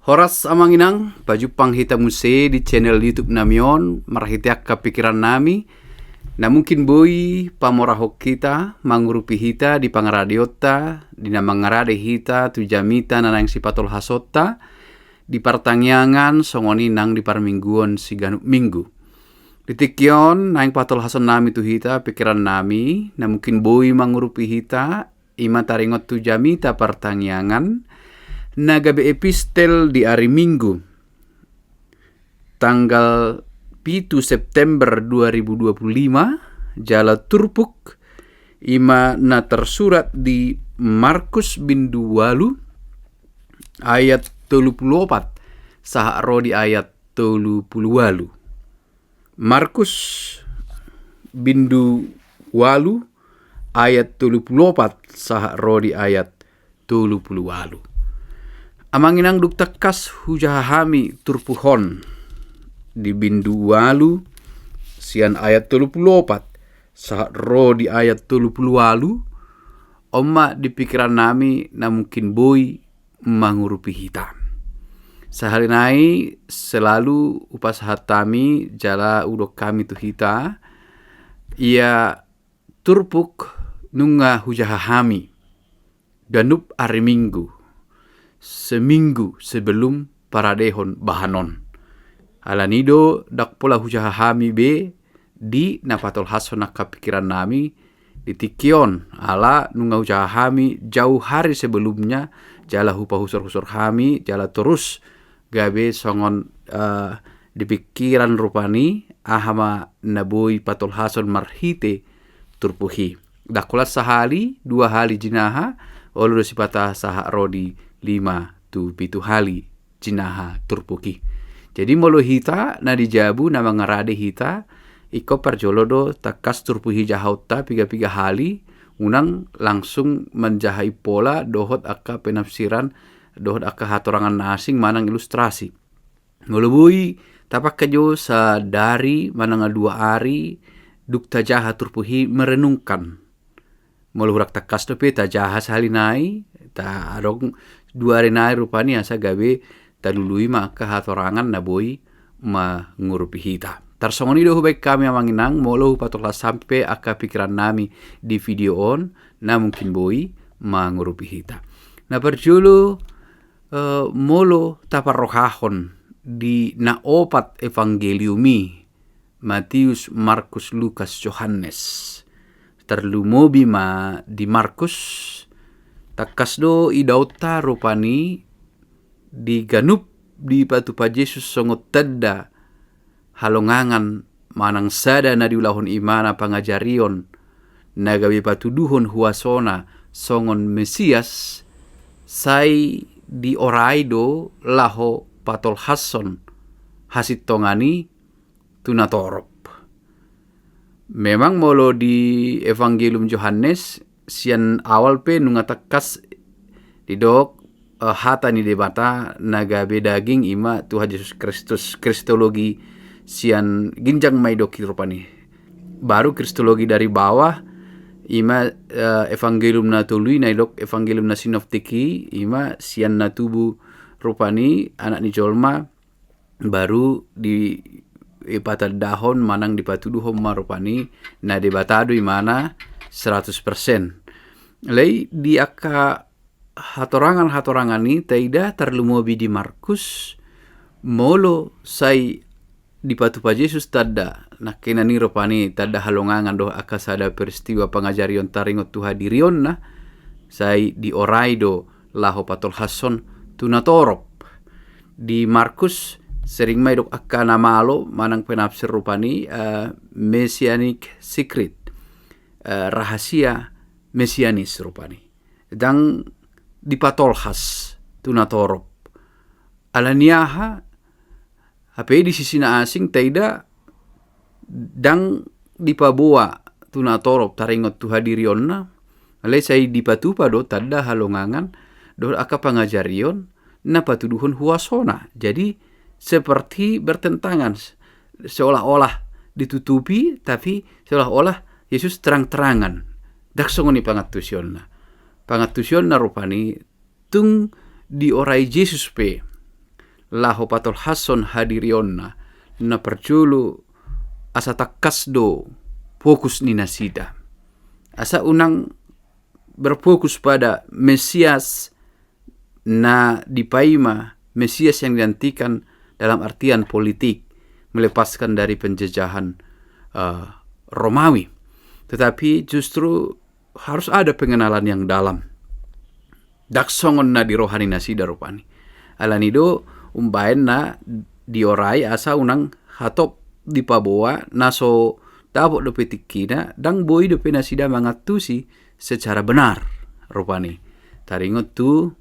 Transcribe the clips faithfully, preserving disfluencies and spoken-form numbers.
Horas amang inang, pajumpang hita muse di channel YouTube nami on, marhite angka pikiran nami, na mungkin boi pamorahon hita, mangurupi hita di pangaradeonta, di na mangarade hita tu jamita na naeng sipatolhasonta, di partangiangan songon i nang di parmingguon siganup minggu. Di tingki on naeng patolhason nami tu hita pikiran nami, na mungkin boi mangurupi hita, ima taringot tu jamita partangiangan, na gabe epistel di ari Minggu, tanggal pitu September dua ribu dua puluh lima, jala turpuk, ima na tersurat di Markus bindu ualu ayat tolu pulu opat, sahat ro di ayat tolu pulu ualu. Markus bindu ualu ayat tolu pulu opat sahat ro di ayat tolu pulu ualu. Amang inang, dung tangkas hujaha hami turpuk on di bindu ualu sian ayat tolu pulu opat sahat ro di ayat tolu pulu ualu, on ma di pikiran nami na mungkin boi mangurupi hita. Sahali nai selalu hupasahat hami jala hudok hami tu hita, ia turpuk nunga hujaha hami ganup ari Minggu, seminggu sebelum paradehon bahan on. Alani do ndang pola hujaha hami be di na patolhashon angka pikiran nami di tingki on, ala nunga hujaha hami jauh hari sebelumnya, jala hupahusor-husor hami, jala torus gabe songon, eh, di pikiran rupani, aha ma na boi patolhashon marhite turpuk i. Ndang holan sahali, dua hali jinaha, olo do sipata sahat ro di lima tu pitu hali jinaha turpuk i. Jadi molo hita na di jabu na mangarade hita, ingkon parjolo do tangkas turpuk i jahaonta piga-piga hali, unang langsung manjaha impola dohot angka penafsiran, dohot angka hatorangan na asing manang ilustrasi. Molo boi, tapangke jo sadari manang dua ari, dung tajaha turpuk i merenungkan. Molo hurang tangkas dope tajaha sahali nai, ta adong dua ari nai rupani asa gabe talului ma angka hatorangan na boi mangurupi hita. Tarsongon i do hubaen hami amang inang, molo hupatolhas hami pe angka pikiran nami di video on, na mungkin boi mangurupi hita. Na parjolo, eh, molo taparrohahon di na opat evangelium i, Matius, Markus, Lukas, Johannes, tarlumobi ma di Markus, tangkas do idaonta rupani di ganup dipatupa Jesus songon tanda halongangan manang sada na diulahon Ibana pangajarion, na gabe patuduhon huasona songon Mesias, sai diorai do laho patolhashon hasintongan i tu natorop. Memang molo di Evangelium Johannes, sian awal pe nunga tangkas didok, eh, hata ni Debata na gabe daging, ima Tuhan Jesus Kristus. Kristologi sian ginjang ma didok i rupani. Baru kristologi dari bawah, ima, eh, Evangelium na tolu i na didok Evangelium na Sinoptik i, ima sian na tubu rupani Anak ni Jolma, baru di, eh, patandahon manang dipatuduhon ma rupani na Debata do Ibana seratus persen. Alai di angka hatorangan-hatorangan i taida tarlumobi di Markus, molo sai dipatupa Jesus tanda, nangkinan i rupani tanda halongangan dohot angka sada peristiwa pangajarion taringot tu hadirionna, sai diorai do laho patolhashon tu natorop. Di Markus sering ma didok angka na malo manang penafsir rupani, eh, Messianic secret, eh, rahasia Mesianis rupani. Ndang dipatolhas tu natorop. Alani aha? Hape di sisi na asing taida ndang dipaboa tu natorop taringot tu hadirionna, alai sai dipatupa do tanda halongangan dohot angka pangajarion na patuduhon huasona. Jadi seperti bertentangan, seolah-olah ditutupi, tapi seolah-olah Yesus terang-terangan. Ndang songon i pangantusionna. Pangantusionna rupani tung diorai Jesus pe laho patolhashon hadirionna, na parjolo asa tangkas do fokus ni nasida. Asa unang berfokus pada Mesias na dipaima, Mesias yang dinantikan dalam artian politik, melepaskan dari penjajahan eh, Romawi. Tetapi justru harus ada pengenalan yang dalam. Ndang songon na di roha ni nasida rupani. Alani do umbaen na diorai asa unang hatop dipaboa na so dapot dope tingkina, ndang boi dope nasida mangantusi secara benar rupani. Taringot tu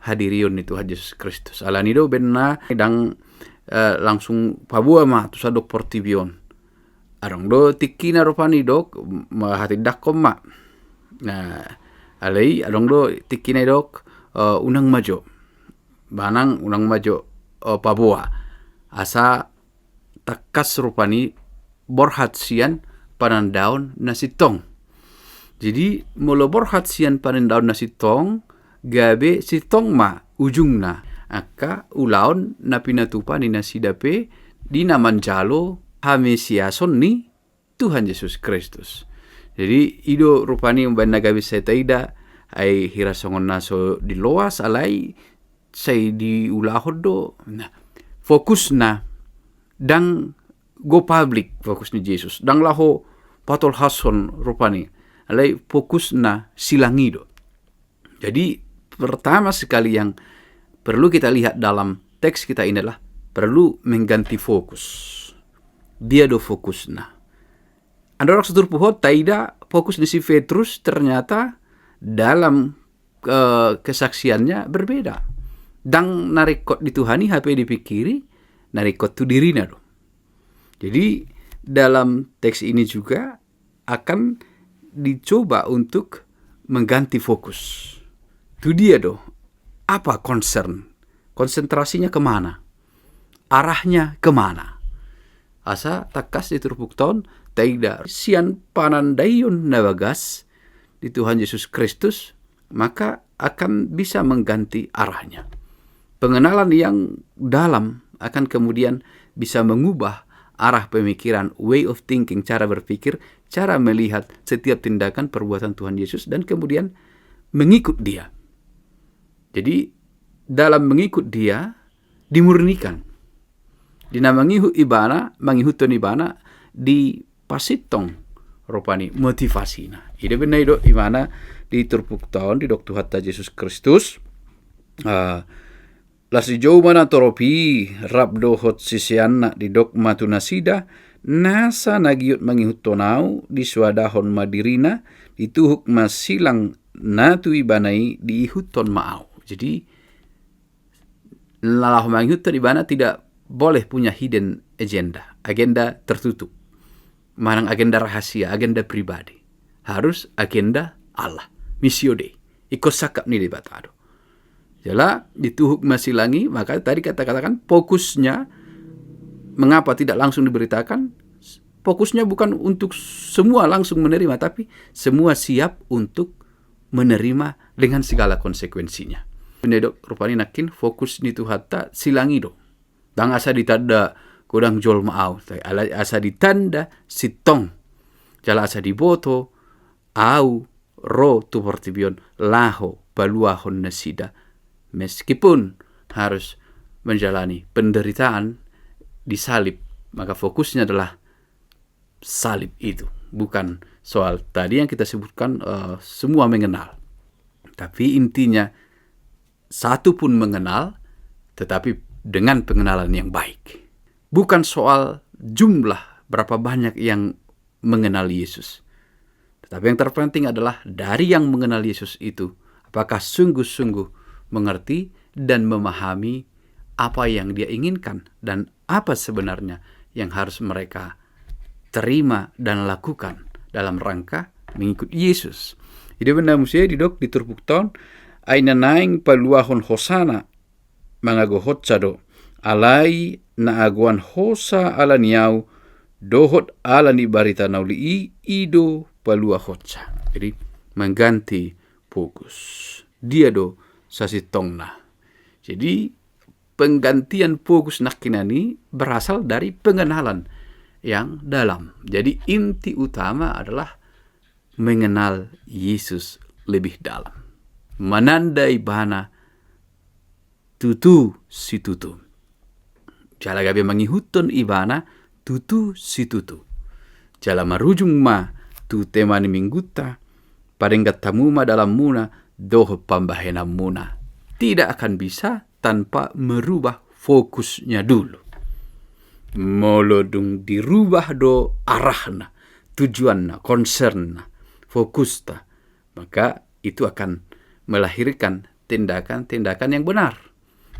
hadirion ni Tuhan Jesus Kristus. Alani do umbaen na ndang eh, langsung paboa ma tu sandok portibi on. Adong do tingkina rupani didok, ma hatindangkon ma. Nah, alai adong do tingkina didok, eh, unang ma jo. Manang unang ma jo eh, paboa. Asa tangkas rupani borhat sian panandaon na sintong. Jadi, molo borhat sian panandaon na sintong, gabe sintong ma ujungna angka ulaon na pinatupa ni nasida pe di na manjalo hamesiason ni Tuhan Jesus Kristus. Jadi, i do rupani umbaen na gabe sai taida, ai hira songon na so diloas, alai sai diulahon do. Nah, fokusna ndang go publik fokus ni Jesus, ndang laho patolhashon rupani, alai fokusna silang i do. Jadi, pertama sekali yang perlu kita lihat dalam teks kita ini adalah perlu mengganti fokus. Dia do fokusna. Andorang so turpuk on taida fokus ni si Petrus ternyata dalam eh, kesaksiannya berbeda. Ndang na ringkot di Tuhan i hape dipikiri, na ringkot tu dirina do. Jadi, dalam teks ini juga akan dicoba untuk mengganti fokus. Tu dia do, apa concern? Konsentrasinya kemana? Arahnya kemana? Asa tangkas di turpukta on taida sian panandaion na bagas di Tuhan Jesus Kristus, maka akan bisa mengganti arahnya. Pengenalan yang dalam akan kemudian bisa mengubah arah pemikiran, way of thinking, cara berpikir, cara melihat setiap tindakan perbuatan Tuhan Yesus, dan kemudian mengikut Dia. Jadi, dalam mengikut Dia, dimurnikan. Di na mangihut ibana, mangihuthon ibana, dipasintong rupani motivasina. I do umbaen na didok ibana di turpukta on, didok Tuhanta Jesus Kristus, eh, las dijou ma natorop i rap dohot siseanna, didok ma tu nasida, nasa na giot mangihuthon ahu, disoadahon ma dirina, dituhuk ma silang na tu ibana i, diihuthon ma ahu. Jadi, na laho mangihuthon ibana tidak boleh punya hidden agenda, agenda tertutup. Manang agenda rahasia, agenda pribadi. Harus agenda Allah. Missio Dei. Ingkon sangkap ni Debata do. Jala dituhuk ma silang i, maka tadi kita katakan fokusnya, mengapa tidak langsung diberitakan? Fokusnya bukan untuk semua langsung menerima, tapi semua siap untuk menerima dengan segala konsekuensinya. Umbaen na didok rupani nangkin fokus ni Tuhanta silang i do. Ndang asa ditanda godang jolma ahu, alai asa ditanda sintong. Jala asa diboto ahu ro tu portibi on laho paluahon nasida. Meskipun harus menjalani penderitaan, disalib, maka fokusnya adalah salib itu. Bukan soal tadi yang kita sebutkan, eh, semua mengenal. Tapi intinya, satu pun mengenal, tetapi dengan pengenalan yang baik. Bukan soal jumlah berapa banyak yang mengenal Yesus. Tetapi yang terpenting adalah dari yang mengenal Yesus itu, apakah sungguh-sungguh mengerti dan memahami apa yang Dia inginkan dan apa sebenarnya yang harus mereka terima dan lakukan dalam rangka mengikut Yesus. I do umbaen na muse didok di turpukta on, ai na naeng paluahon hosana, mangagohonsa do, alai na agoan hosa ala ni ahu, dohot ala ni barita na uli i, i do paluahonsa. Jadi, mengganti fokus. Dia do sasintongna. Jadi, penggantian fokus nangkinan i berasal dari pengenalan yang dalam. Jadi inti utama adalah mengenal Yesus lebih dalam. Mananda ibana tutu situtu. Jala gabe mangihuthon ibana tutu situtu. Jala marujung ma tu tema ni minggunta, padenggan hamu ma dalanmuna dohot pambahenanmuna. Tidak akan bisa tanpa merubah fokusnya dulu. Molo dung dirubah do arahna, tujuanna, concernna, fokusta, maka itu akan melahirkan tindakan-tindakan yang benar.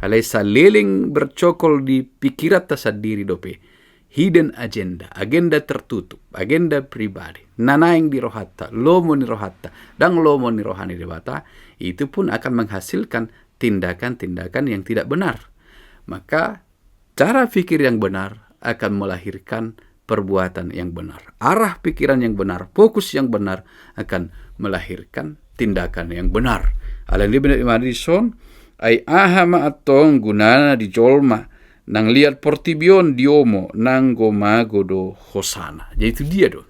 Alai saleleng bercokol di pikiranta sandiri dope hidden agenda, agenda tertutup, agenda pribadi, na naeng di rohanta, lomo ni rohanta, ndang lomo ni roha ni Debata, itu pun akan menghasilkan tindakan-tindakan yang tidak benar. Maka cara pikir yang benar akan melahirkan perbuatan yang benar. Arah pikiran yang benar, fokus yang benar akan melahirkan tindakan yang benar. Alani benar imana dison, ai aha ma antong gunana di jolma nang liat portibi on diomo nang gomago do hosana. Jadi itu dia do.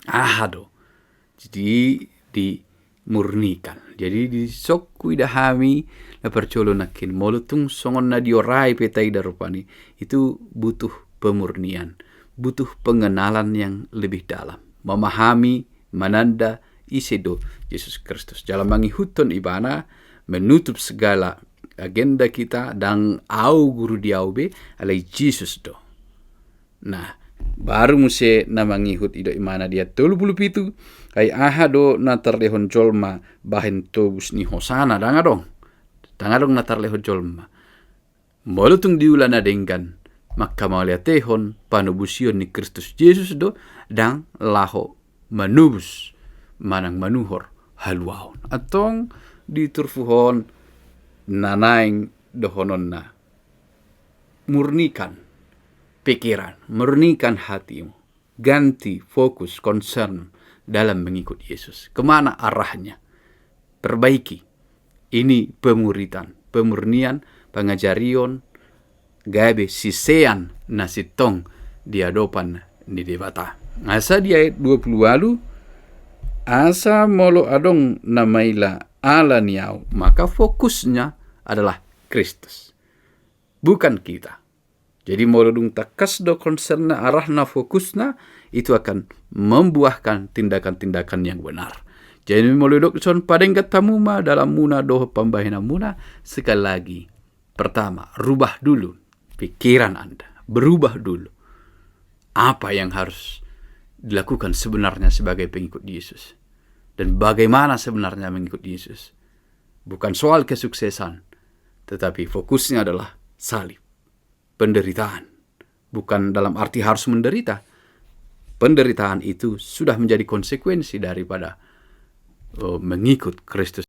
Aha do? Jadi dimurnikan. Jadi di son huida hami na parjolo nangkin, molo tung songon na diorai pe taida rupani, itu butuh pemurnian, butuh pengenalan yang lebih dalam. Memahami, mananda ise do Jesus Kristus. Jala mangihuthon ibana, menutup segala agenda kita, ndang au guru di au be, alai Jesus do. Nah, baru muse na mangihut i do imana di ayat tolu pulu pitu, ai aha do na tarlehon jolma bahen tobus ni hosana, ndang adong. Ndang adong na tarlehon jolma. Molo tung diula na denggan, mangkamauliatehon panobusion ni Kristus Jesus do, ndang laho manobus manang manuhor haluaon. Antong di turpuk on na naeng dohononna, murnikan pikiran, murnikan hatimu, ganti fokus, concern dalam mengikut Yesus. Kemana arahnya? Perbaiki. Ini pemuritan, pemurnian, pangajarion, gabe sisean na sintong di adopan ni Debata. Asa di ayat dua pulu ualu, asa molo adong na maila ala ni au, maka fokusnya adalah Kristus, bukan kita. Jadi molo dung tangkas do concernna, arahna, fokusna, itu akan membuahkan tindakan-tindakan yang benar. Jadi molo didok dison padenggan hamu ma dalanmuna dohot pambahenanmuna, sekali lagi, pertama, rubah dulu pikiran Anda, berubah dulu. Apa yang harus dilakukan sebenarnya sebagai pengikut Yesus? Dan bagaimana sebenarnya mengikut Yesus? Bukan soal kesuksesan, tetapi fokusnya adalah salib, penderitaan. Bukan dalam arti harus menderita. Penderitaan itu sudah menjadi konsekuensi daripada, eh, mengikut Kristus